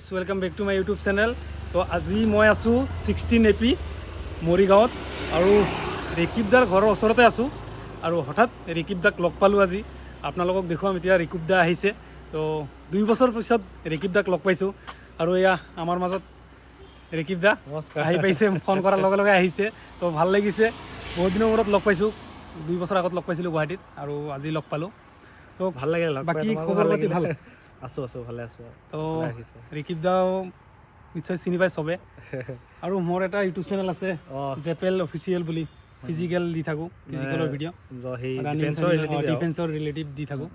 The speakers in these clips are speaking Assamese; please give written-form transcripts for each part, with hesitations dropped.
Welcome back to my YouTube channel. তো আজি মই আছোঁ 16 এপি মৰিগাঁৱত আৰু ৰেকিবদাৰ ঘৰৰ ওচৰতে আছোঁ আৰু হঠাৎ ৰেকিবদাক লগ পালোঁ। আজি আপোনালোকক দেখুৱাম। এতিয়া ৰেকিবদা আহিছে। তো 2 বছৰ পিছত ৰেকিবদাক লগ পাইছোঁ আৰু এয়া আমাৰ মাজত ৰেকিবদা। নমস্কাৰ। আহি পাইছে, ফোন কৰাৰ লগে লগে আহিছে। তো ভাল লাগিছে, বহুত দিনৰ মূৰত লগ পাইছোঁ। 2 বছৰ আগত লগ পাইছিলোঁ গুৱাহাটীত আৰু আজি লগ পালোঁ। তো ভাল লাগিলে লগ পাই, বাকী তোমাকো খবৰ ভাল পাতি লাগিলে। ভাল? আছো আছো, ভালে আছো। তো ভালে ৰাখিছো। ৰেকিব দাও নিশ্চয় চিনি পায় চবে। আৰু মোৰ এটা ইউটিউব চেনেল আছে, জেপেল অফিচিয়েল বুলি। ফিজিকেল দি থাকোঁ, ফিজিকেলৰ ভিডিঅ'। সেই ডিফেন্সৰ ৰিলেটিভ। ডিফেন্সৰ ৰিলেটিভ দি থাকোঁ।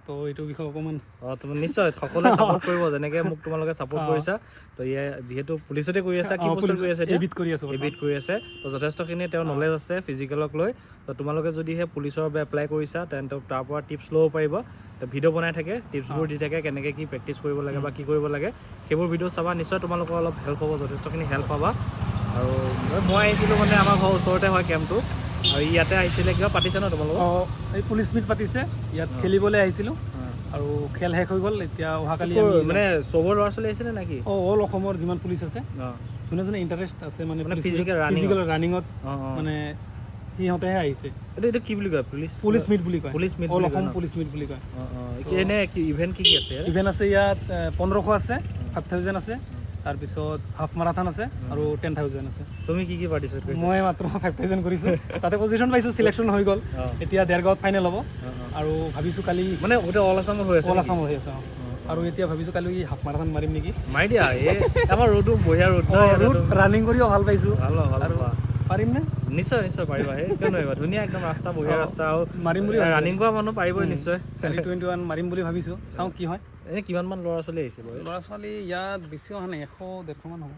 তো এইটো বিষয়ে অকণমান অঁ, তুমি নিশ্চয় সকলোৱে ছাপোৰ্ট কৰিব, যেনেকে মোক তোমালোকে ছাপোৰ্ট কৰিছা। তো ইয়ে যিহেতু পুলিচতে কৰি আছা, কি পোষ্টত কৰি আছে এতিয়া? এবিত কৰি আছোঁ। এবিত কৰি আছে। তো যথেষ্টখিনি তেওঁৰ নলেজ আছে ফিজিকেলক লৈ। তো তোমালোকে যদিহে পুলিচৰ বাবে এপ্লাই কৰিছা, তেন্তে তাৰ পৰা টিপছ ল'ব পাৰিব। তো ভিডিঅ' বনাই থাকে, টিপছবোৰ দি থাকে, কেনেকৈ কি প্ৰেক্টিচ কৰিব লাগে বা কি কৰিব লাগে। সেইবোৰ ভিডিঅ' চাবা, নিশ্চয় তোমালোকৰ অলপ হেল্প হ'ব, যথেষ্টখিনি হেল্প পাবা। আৰু মই আহিছিলোঁ, মানে আমাৰ ঘৰৰ ওচৰতে হয় কেম্পটো আৰু ইয়াতে আহিছিলে। কিবা পাতিছে ন তোমালোকৰ? অঁ, এই পুলিচ মিট পাতিছে, ইয়াত খেলিবলৈ আহিছিলোঁ আৰু খেল শেষ হৈ গ'ল। এতিয়া অহাকালি আমি মানে চবৰ ল'ৰা ছোৱালী আহিছিলে নেকি? অঁ, অল অসমৰ যিমান পুলিচ আছে, যোনে যোনে ইণ্টাৰেষ্ট আছে, মানে মানে physical running ত। ফিজিকেল ৰানিঙত, অঁ অঁ মানে সিহঁতেহে আহিছে। এইটো কি বুলি কয়, পুলিচ? পুলিচ মিট বুলি কয়। পুলিচ মিট অল বুলি কয় অসম ন? পুলিচ মিট বুলি কয়। অঁ, এনে কি ইভেণ্ট কি কি আছে ইয়াত? ইভেণ্ট আছে ইয়াত, 1500 আছে, 5000 আছে, তাৰপিছত হাফ মাৰাথান আছে আৰু 10,000 আছে। তুমি কি কি পাৰ্টিচিপেট কৰিছা? মই মাত্ৰ 5000 কৰিছোঁ, তাতে পজিশ্যন পাইছোঁ, চিলেকশ্যন হৈ গ'ল। এতিয়া দেৰগাঁৱত ফাইনেল হ'ব আৰু ভাবিছোঁ কালি মানে গোটেই অল আছামত হৈ আছে অল নেকি? আছাম হৈ আছে, অঁ। আৰু এতিয়া ভাবিছোঁ কালি হাফ মাৰাথান মাৰিম নেকি। মাৰি দিয়া। এই আমাৰ ৰ'দো বঢ়িয়া ৰ'দ ন ইয়াতে। ৰোড ৰানিং কৰিও ভাল পাইছোঁ। ভাল ভাল। আৰু পাবা। পাৰিম নে? নিশ্চয় নিশ্চয় পাৰিবা। সেই কিয় নোৱাৰিবা? ধুনীয়া একদম ৰাস্তা, বঢ়িয়া ৰাস্তা আৰু মাৰিম বুলি ভাবিছোঁ। ৰানিং কৰা মানুহ পাৰিবই নিশ্চয়। কালি 21 মাৰিম বুলি ভাবিছোঁ, চাওঁ কি হয়। এনে কিমানমান ল'ৰা ছোৱালী আহিছে বাৰু? ল'ৰা ছোৱালী ইয়াত বেছি অহা নাই, 100-150মান হ'ব।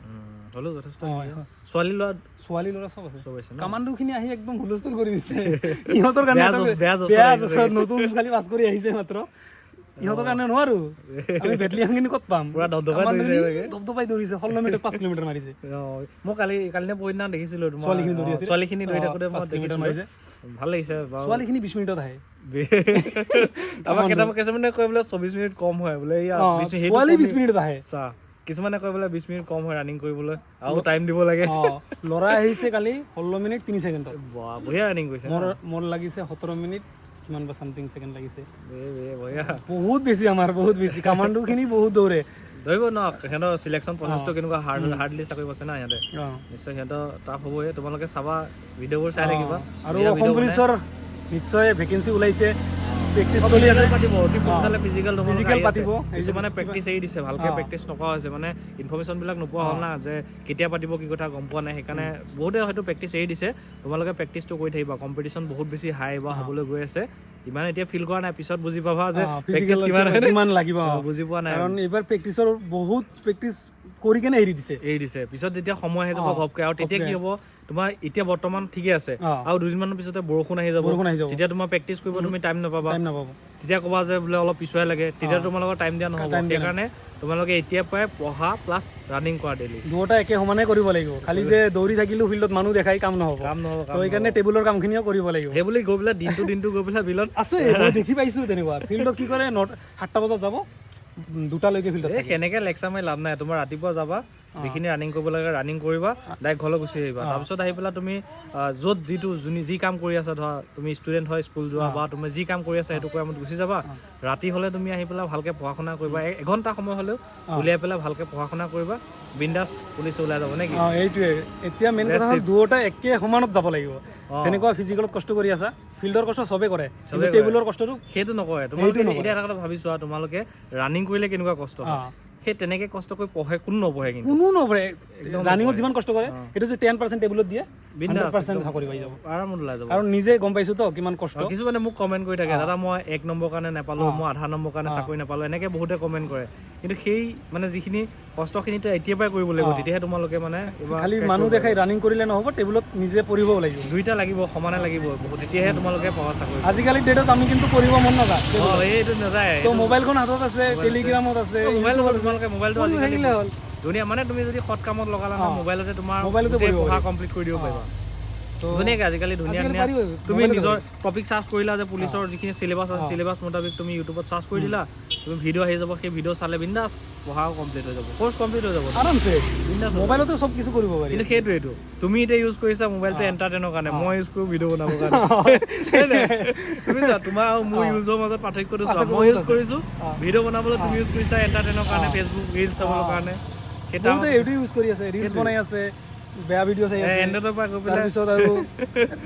হ'লেও যথেষ্ট। অঁ, 100। ছোৱালী ল'ৰা? ছোৱালী ল'ৰা চব আছে। চব আছে ন? কামাণ্ডোখিনি আহি একদম হুলস্থুল কৰি দিছে। ইহঁতৰ কাৰণে বেয়া এটা বেয়া জচত বেয়া আহিছে। জচত, নতুন খালি পাছ কৰি আহিছে মাত্ৰ। ইহঁতৰ কাৰণে নোৱাৰো আমি, বেটলিয়ানখিনি ক'ত পাম? পুৰা দপদপাই কামাণ্ডোখিনি দৌৰিছে চাগে। দপদপাই দৌৰিছে, 16 মিনিটত 5 কিলোমিটাৰ মাৰিছে। অঁ, মই কালি কালি নে পৰহিদিনা দেখিছিলোঁ তোমাৰ ছোৱালীখিনি দৌৰি আছিল। ছোৱালীখিনি দৌৰি থাকোঁতে মই 5 কিলোমিটাৰ দেখিছিলোঁ। মাৰিছে। ভাল লাগিছে বাৰু। ছোৱালীখিনি 20 মিনিটত আহে। তাৰপৰা কেইটামান কিছুমানে কয় বোলে 24 মিনিট কম হয় বোলে। এইয়া 20 মিনিট সেইটো ছোৱালী 20 মিনিটত আহে। চোৱা, কিছুমানে কয় বোলে 20 মিনিট কম হয় ৰানিং কৰিবলৈ, আৰু টাইম দিব লাগে। অঁ, ল'ৰা আহিছে কালি 16 মিনিট 3 ছেকেণ্ডত। বাহ, বঢ়িয়া ৰানিং কৰিছে ন? মোৰ লাগিছে 17 মিনিট কিমান বা চামথিং ছেকেণ্ড লাগিছে। বে বে, বঢ়িয়া। বহুত বেছি আমাৰ, বহুত বেছি। কামাণ্ডোখিনি বহুত দৌৰে। ধৰিব ন, সিহঁতৰ চিলেকশ্যন প্ৰচেছটো কেনেকুৱা হাৰ্ড, হাৰ্ডলি চাকৰি পাইছে না সিহঁতে। নিশ্চয় সিহঁতৰ টাফ হ'বই। তোমালোকে চাবা, ভিডিঅ'বোৰ চাই থাকিবা। আৰু ধুনীয়া অসম video বনাই। পুলিচৰ নিশ্চয় ভেকেঞ্চি ওলাইছে, প্ৰেক্টিচ চলি আছে। ফিজিকেল পাতিব অতি সোনকালে, ফিজিকেল। Physical পাতিব। কিছুমানে প্ৰেক্টিচ এৰি দিছে, ভালকে প্ৰেক্টিচ নকৰা হৈছে। মানে ইনফৰমেশ্যন বিলাক নোপোৱা হ'ল না, যে কেতিয়া পাতিব কি কথা গম পোৱা নাই। সেইকাৰণে বহুতে হয়তো প্ৰেক্টিচ এৰি দিছে। তোমালোকে প্ৰেক্টিচটো কৰি থাকিবা। কম্পিটিশ্যন বহুত বেছি হাই বা হ'বলৈ গৈ আছে। ইমান এতিয়া ফিল কৰা নাই, পিছত বুজি পাবা যে প্ৰেক্টিচ ফিজিকেল কিমান হয়। কিমান লাগিব। বুজি পোৱা নাই। কাৰণ এইবাৰ প্ৰেক্টিচৰ বহুত প্ৰেক্টিচ কৰি কেনে এৰি দিছে। এৰি দিছে। পিছত যেতিয়া সময় আহি যাব ঘপকে আৰু তেতিয়া কি হ'ব তোমাৰ? এতিয়া বৰ্তমান ঠিকে আছে, আৰু দুদিনমানৰ পিছতে বৰষুণ আহি যাব। বৰষুণ আহি যাব। তেতিয়া তোমাৰ প্ৰেক্টিচ কৰিব তুমি টাইম নাপাবা। টাইম নাপাব। তেতিয়া ক'বা যে বোলে অলপ পিছুৱাই লাগে, তেতিয়া তোমালোকৰ টাইম দিয়া নহ'ব। Time দিয়া। সেইকাৰণে তোমালোকে এতিয়াৰ পৰাই পঢ়া প্লাছ ৰানিং কৰা ডেইলি। দুয়োটা একে সমানে কৰিব লাগিব। খালি যে দৌৰি থাকিলেও ফিল্ডত মানুহ দেখাই কাম নহ'ব। কাম নহ'ব। তো সেইকাৰণে টেবুলৰ কামখিনিও কৰিব লাগিব। সেই বুলি গৈ পেলাই দিনটো দিনটো গৈ পেলাই বিলত আছে, মই দেখি পাইছো তেনেকুৱা। ফিল্ডত কি কৰে, 7টা বজাত যাব, 2টালৈকে ফিল্ডত এই থাকে। সেনেকে লেকচাৰ মাৰি লাভ নাই। তোমাৰ ৰাতিপুৱা যাবা, যিখিনি ৰানিং কৰিব লাগে ৰানিং কৰিবা, ডাইৰেক্ট ঘৰলৈ গুচি আহিবা। তাৰপিছত আহি পেলাই তুমি য'ত যিটো যোনে যি কাম কৰি আছা, ধৰা তুমি ষ্টুডেণ্ট হয় স্কুল যোৱা বা তুমি যি কাম কৰি আছা সেইটো কামত গুচি যাবা। ৰাতি হ'লে তুমি আহি পেলাই ভালকে পঢ়া শুনা কৰিবা। এঘণ্টা সময় হ'লেও উলিয়াই পেলাই ভালকে পঢ়া শুনা কৰিবা, বিন্দাছ পুলিচ ওলাই যাব নেকি? অঁ, এইটোৱে। এতিয়া মেইন কথা হ'ল দুয়োটা একে সমানত যাব লাগিব। যেনেকুৱা ফিজিকেলত কষ্ট কৰি আছা, ফিল্ডৰ কষ্ট চবে কৰে, কিন্তু কৰে। টেবুলৰ কষ্টটো সেইটো নকৰে। তোমালোকে এতিয়া এটা কথা ভাবি চোৱা, তোমালোকে ৰানিং কৰিলে কেনেকুৱা কষ্ট হয়, সেই তেনেকে কষ্ট কৰি পঢ়ে কোনো নপঢ়ে কিন্তু। কোনো নপঢ়ে। ৰানিঙত যিমান কষ্ট কৰে, সেইটো যদি 10% টেবুলত দিয়ে, বিন্দাছ 100% চাকৰি পাই যাব। আৰামত ওলাই যাব। কাৰণ নিজে গম পাইছো তো কিমান কষ্ট। কিছুমানে মোক কমেণ্ট কৰি থাকে, দাদা মই এক নম্বৰ কাৰণে নাপালো, মই আধা নম্বৰ কাৰণে চাকৰি নাপালো, এনেকে বহুতে কমেণ্ট কৰে। কিন্তু সেই মানে যিখিনি কষ্টখিনিতো এতিয়াৰ পৰাই কৰিব লাগিব, তেতিয়াহে তোমালোকে মানে এইবাৰ খালি crack মানুহ কৰিব। দেখাই ৰানিং কৰিলে নহ'ব, টেবুলত নিজে পঢ়িব লাগিব। দুইটা লাগিব, সমানে লাগিব বহুত, তেতিয়াহে তোমালোকে পাবা চাকৰি। আজিকালি ডেটত আমি কিন্তু পঢ়িব মন নাযায়। অঁ, এইটো নাযায়। তো মোবাইলখন হাতত আছে, টেলিগ্ৰামত আছে। মোবাইল, তোমালোকে মোবাইলটো পঢ়ি আজিকালি থাকিলে হ'ল। ধুনীয়া। মানে তুমি যদি সৎ কামত লগালা ন, মোবাইলতে তোমাৰ মোবাইলতে গোটেই পঢ়িব পঢ়া পাৰি। কমপ্লিট কৰি দিব পাৰিবা। তো ধুনীয়াকৈ আজিকালি ধুনীয়া আজিকালি ধুনীয়া পাৰি, তুমি মোবাইলতে নিজৰ টপিক চাৰ্চ কৰিলা যে পুলিচৰ যিখিনি চিলেবাছ আছে, চিলেবাছ মোতাবিক তুমি ইউটিউবত চাৰ্চ কৰি দিলা, তুমি ভিডিঅ' আহি যাব। সেই ভিডিঅ' চালে বিন্দাছ পঢ়াও কমপ্লিট হৈ যাব, কৰ্চ কমপ্লিট হৈ যাব। আৰামছে বিন্দাছ হৈ যাব। মোবাইলতে চব কিছু কৰিব পাৰি। কিন্তু সেইটোৱেইটো, তুমি এতিয়া ইউজ কৰিছা মোবাইলটো এণ্টাৰটেইনৰ কাৰণে, মই ইউজ কৰোঁ ভিডিঅ' বনাবৰ কাৰণে। হয় নাই? তুমি চোৱা, তোমাৰ আৰু মোৰ ইউজৰ মাজত পাৰ্থক্যটো চোৱা। পাৰ্থক্য মই ইউজ বহুত আছে। কৰিছোঁ ভিডিঅ' বনাবলৈ, তুমি ইউজ কৰিছা এণ্টাৰটেইনৰ কাৰণে, ফেচবুক ৰিলচ চাবলৈ কাৰণে। সেইটো বহুতে এইটো ইউজ কৰি আছে, ৰিলচ বনাই আছে, বেয়া ভিডিঅ' চাই আছে। এণ্ড্ৰইডৰ পৰা গৈ পেলাই তাৰপিছত আৰু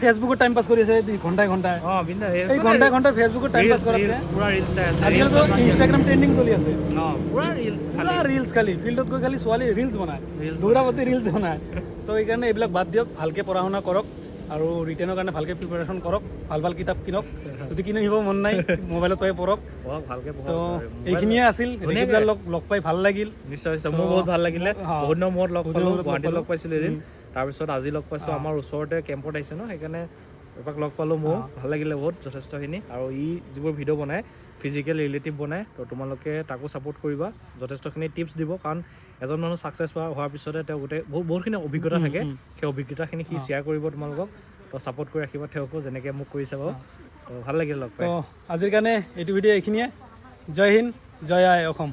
ফেচবুকত টাইম পাছ কৰি আছে ঘণ্টাই ঘণ্টাই। অঁ, বিন্দা। এই ঘণ্টাই ঘণ্টাই ফেচবুকত টাইম পাছ কৰাতকে ৰিলচ, পুৰা ৰিলচ চাই আছে। আজিকালিতো ইনষ্টাগ্ৰাম ট্ৰেণ্ডিং চলি আছে। অঁ, পুৰা ৰিলচ খালি। পুৰা ৰিলচ খালি। ফিল্ডত গৈ খালি ছোৱালী ৰিলচ বনায়, Reels। দৌৰা পাতি ৰিলচ বনায়। তো সেইকাৰণে এইবিলাক বাদ দিয়ক, ভালকৈ পঢ়া শুনা কৰক আৰু ৰিটেনৰ কাৰণে ভালকৈ প্ৰিপাৰেশ্যন কৰক। ভাল ভাল কিতাপ কিনক, যদি কিনিব মন নাই মোবাইলতে পঢ়ক। পঢ়ক, ভালকে তো পঢ়ক। এইখিনিয়ে আছিল। ৰেকিবদাৰ লগ লগ পাই ভাল লাগিল। নিশ্চয় নিশ্চয়, মোৰ বহুত ভাল লাগিলে। বহুত দিনৰ মূৰত লগ বহুত পালোঁ। দিনৰ মূৰত লগ গুৱাহাটীত পালোঁ। লগ পাইছিলোঁ এদিন, তাৰপিছত আজি লগ পাইছোঁ। আমাৰ ওচৰতে কেম্পত আহিছে ন, সেইকাৰণে এপাক লগ পালোঁ। ময়ো ভাল লাগিলে বহুত যথেষ্টখিনি। আৰু ই যিবোৰ ভিডিঅ' বনায়, ফিজিকেল ৰিলেটিভ বনায়, তো তোমালোকে তাকো ছাপোৰ্ট কৰিবা। যথেষ্টখিনি টিপছ দিব, কাৰণ এজন মানুহ ছাকচেছ হোৱাৰ পিছতে তেওঁ গোটেই বহুতখিনি অভিজ্ঞতা থাকে। সেই অভিজ্ঞতাখিনি সি শ্বেয়াৰ কৰিব তোমালোকক। তো ছাপোৰ্ট কৰি ৰাখিবা তেওঁকো, যেনেকৈ মোক কৰিছে বাৰু। তো ভাল লাগিল লগ পাই। তো আজিৰ কাৰণে এইটো ভিডিঅ' এইখিনিয়ে। জয় হিন্দ, জয় আই অসম।